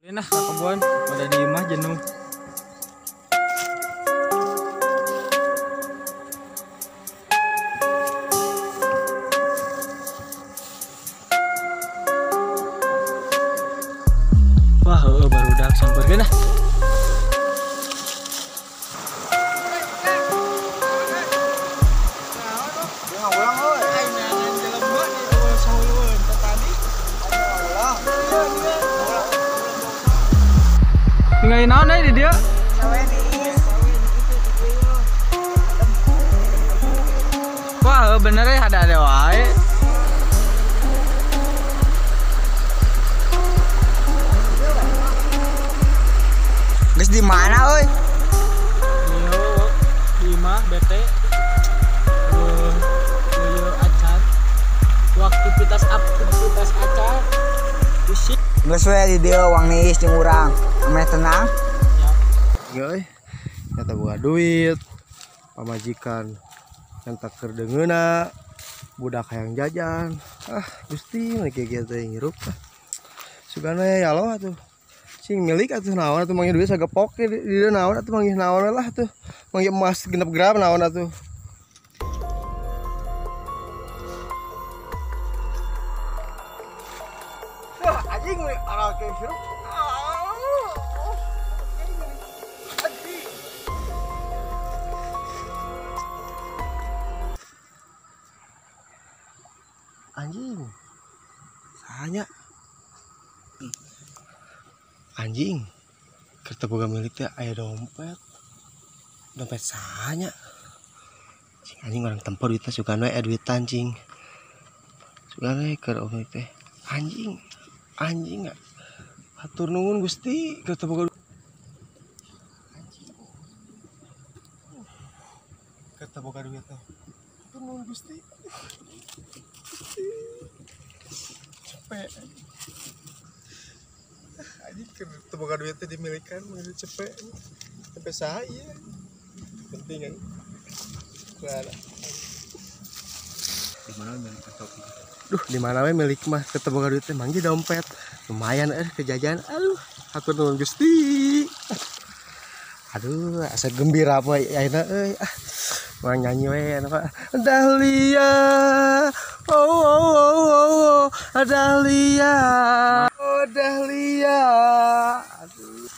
Nah, kebun pada di imah jenuh. Wah, baru udah sampeurkeun ah. Tinggalin naon euy di dieu? Wah, bener ya ada-ada wae. Geus di mana euy? Yo, di imah bete. Yo acan. Aktivitas acan. Pusing. Geus we di dieu wang niis jeung urang. Ameh tenang. Euy, nyata boga duit, pamajikan yang tak keur deungeuna, budak hayang jajan. Ah, Gusti mah kieu teh ngirup. Sugana ya Allah atuh. Sing milik atuh naon atuh manggih duit sagepok di dieu naon atuh manggih naon lah atuh. Manggih emas 6 gram naon atuh. Wah, anjing we arake hirup. Anjing, sahanya anjing, kerta boga milik teh aya dompet, dompet sahanya, anjing orang tempo duitnya suka we duitan cing, suka we keur milik teh, anjing, anjing, hatur nuhun Gusti kerta boga, anjing, kerta boga duit teh, hatur nuhun Gusti. Cepet anjing teboga duitnya dimilikan menjadi cepet sampai saya penting kan di mana milik topi. Duh, di mana we milik mah keteboga duitnya manggih dompet lumayan kejajan. Aduh, hatur nuhun Gusti. Aduh, asa gembira apa ayeuna euy. Ah, mau nyanyi we apa Dahlia, oh oh oh oh, oh Dahlia, oh Dahlia. Aduh.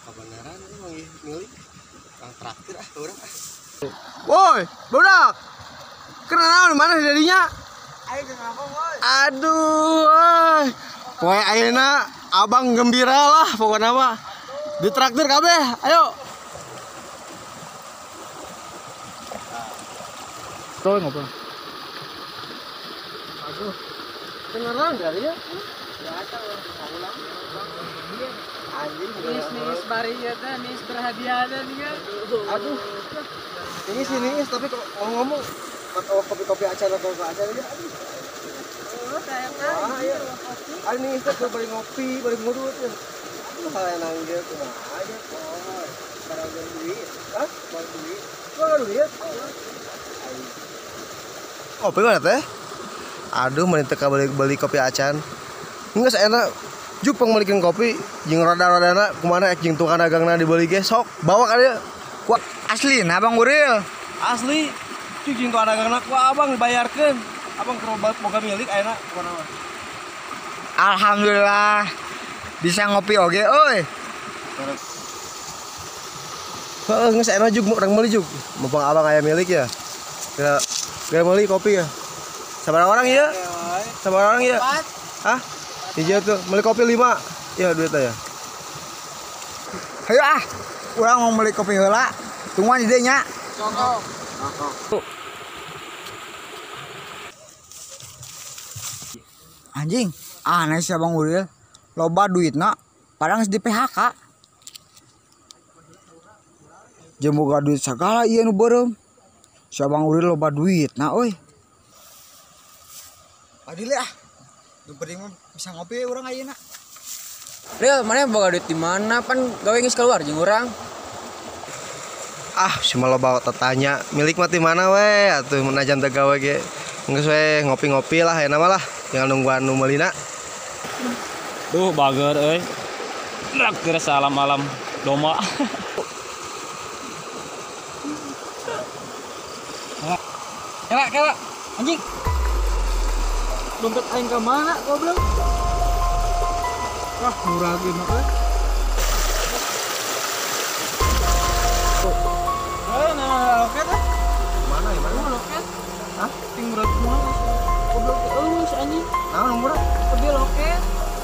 Kebenaran ini milik orang traktir ah orang ah. Woi, budak. Kena naon mana jadinya? Ayo kenapa, woi? Aduh, woi. Poe ayeuna abang gembira lah pokokna mah. Ditraktir kabeh, ayo. Tuh ngopo? Aduh. Kena naon dari ya? Biasa ulang. Nis bari ya teh, nis berhadiah nih ya. Aduh. Ini sih nis tapi kalau ngomong kopi-kopi acara atau acara aja. Aduh. Oh, saya tahu. Iya. Aduh nis teh bari ngopi, bari ngurut ya. Aduh, hal yang nanggil kumaha aja kok. Barang duit. Hah? Barang duit. Barang duit. Kopi mana teh? Aduh, mending teu beli kopi acan. Geus enak. Juk pangmelikeun kopi jeung roda-rodana kumaha ek jeung tukang dagangna dibeli ge sok bawa ka dieu. Ku asli nah Bang Uril. Asli. Cuk jeung tukang dagangna ku abang dibayarkeun. Abang kerobat boga milik ayeuna kumaha mah. Alhamdulillah bisa ngopi oge euy. Heeh, geus enak juk urang meuli juk. Mumpung abang aya milik ya. Geura meuli kopi ya. Sabaraha orang ieu? Sabaraha orang ieu? Hah? Hijau tuh, beli kopi 5. Ya duitnya ya. Ayo ah, urang mau beli kopi heula. Tungguan di dieu nya. Cokok. Anjing, aneh si Abang Uril. Loba duitna, padahal geus di PHK. Jeung boga duit sagala ieu nu beureum. Si Abang Uril loba duit nah euy. Adil ah. Nu penting mah bisa ngopi urang ayeuna. Ril, mana boga duit di mana? Pan gawe geus keluar jeung urang. Ah, si malah bawa tetanya milik mati mana we atuh menajan teu gawe ge. Geus we ngopi-ngopi lah enak mah lah, tinggal nungguan nu meulina. Duh, bager euy. Traktir salam-alam doma. Kela, kela, anjing. Dompet aing ka mana goblok? Wah, murah ge mah euy. Nah, loket ah. Mana ya, mana? Loket. Hah? Ting murah kumaha? Goblok euy si anjing. Naon murah? Tapi loket.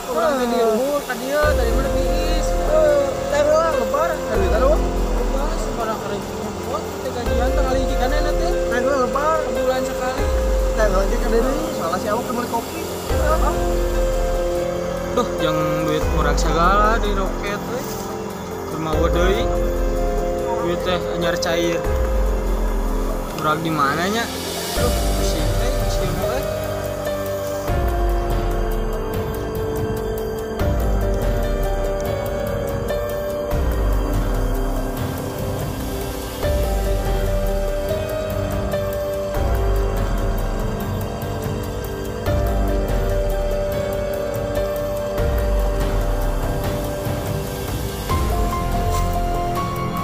Urang teh di lembur ka dieu tadi mah diis. Teh heula lebar, duit aduh. Lebar sabaraha kali buat teh gajian tanggal hiji kana teh. Teh heula lebar sebulan sekali. Teh heula ka deui, soalnya si awak teh meuli kopi. Duh, yang duit murah segala di loket euy. Keur mawa deui. Duit teh anyar cair. Murah di mana nya? Duh, pusing euy, pusing euy.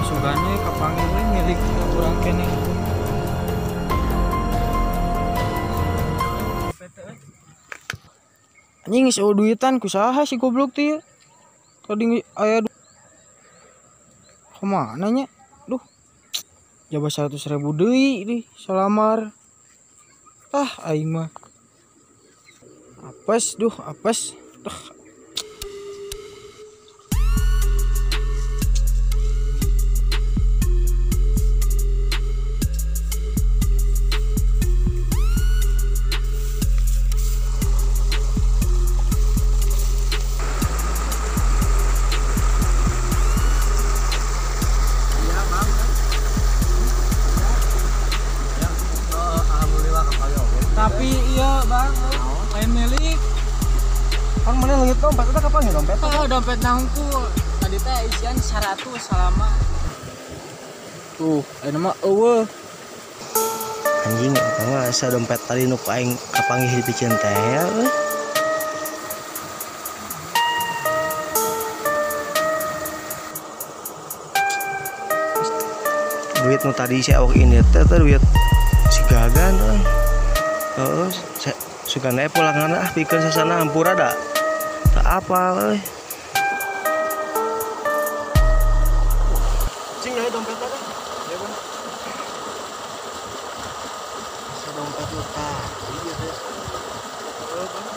Sugane kapanggil we milik urang keneh. Anjing geus eueuh duitan ku saha si goblok teh ieu? Tadi aya kemana nya? Duh. Jaba 100.000 deui di salamar. Ah aing mah. Apes duh, apes. Duh. Tapi iya bang, lain milik. Kan mana leungit dompet eta kapan ya dompet? Oh, dompet nangku. Tadi teh isian 100 salama. Tuh, ayeuna mah eueuh. Anjing, eta mah asa dompet tadi nu ku aing kapanggih di piceun teh euy. Duit nu tadi si awak ini teh duit si Gagan euy. Heeh, sugana pulangan ah pikeun sasana hampura da. Teu apal euy. Cing aya dompet teh. Ya, Bang. Asa dompet lu tadi ieu teh. Heeh, Bang.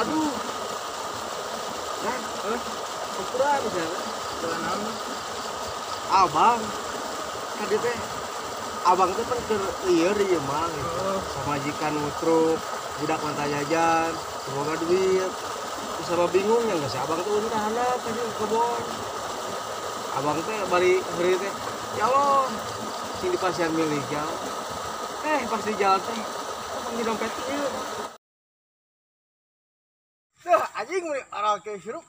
Aduh. Nah, hampura bisa. Jalan naon? Abang. Tadi teh abang teh pan keur lieur ieu mah gitu. Samajikan ngutruk, budak manta jajan, semoga duit. Terus sama bingung ya geus abang teh untah handap ka kebon. Abang teh bari heureuy teh, ya Allah, sing dipasihan milik ya. Pas di jalan teh abang di dompet ieu. Duh, anjing meuni arake sirup.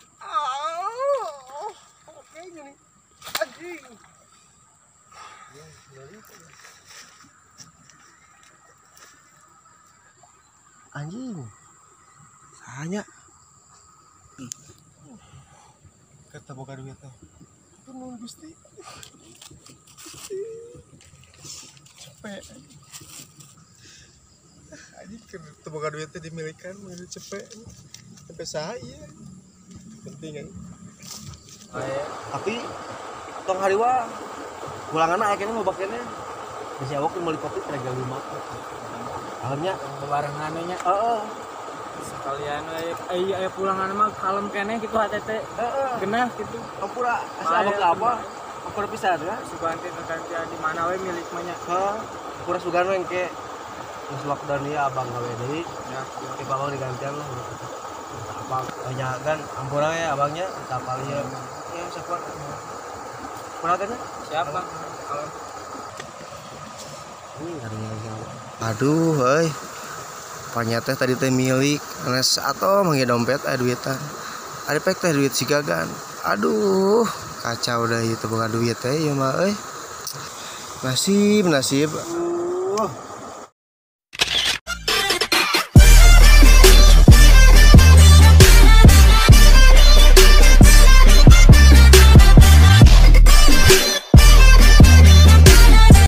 Oke gini. Anjing. Anjing. Sahanya. Kerta boga duit teh. Itu nuhun Gusti. Cepet. Anjing kerta boga duit teh dimilikan meuli cepet. Sampai saha ieu. Penting kan. Tapi tong hariwa pulangan akhirnya mau bakene bisa awak meuli kopi harga 5. Alamnya bebarengan nya. Heeh. Sekalian we aya pulangan mah kalem keneh kitu HTT. Heeh. Genah kitu. Hampura asa abang apa? Hampura pisan ya. Sugan teh gantian di mana we milik mah nya. Heeh. Hampura sugan we engke. Geus lockdown ieu abang gawe deui. Ya, ke abang digantian lah. Abang banyak kan hampura we abangnya tapal ieu. Ya sakuat. Kurang kan? Siapa? Kalau Karunya. Aduh euy. Panya teh tadi teh milik anes atau manggih dompet aya duitan. Ari pek teh duit si Gagan. Aduh, kacau dah ieu teu boga duit teh ieu mah euy. Nasib, nasib.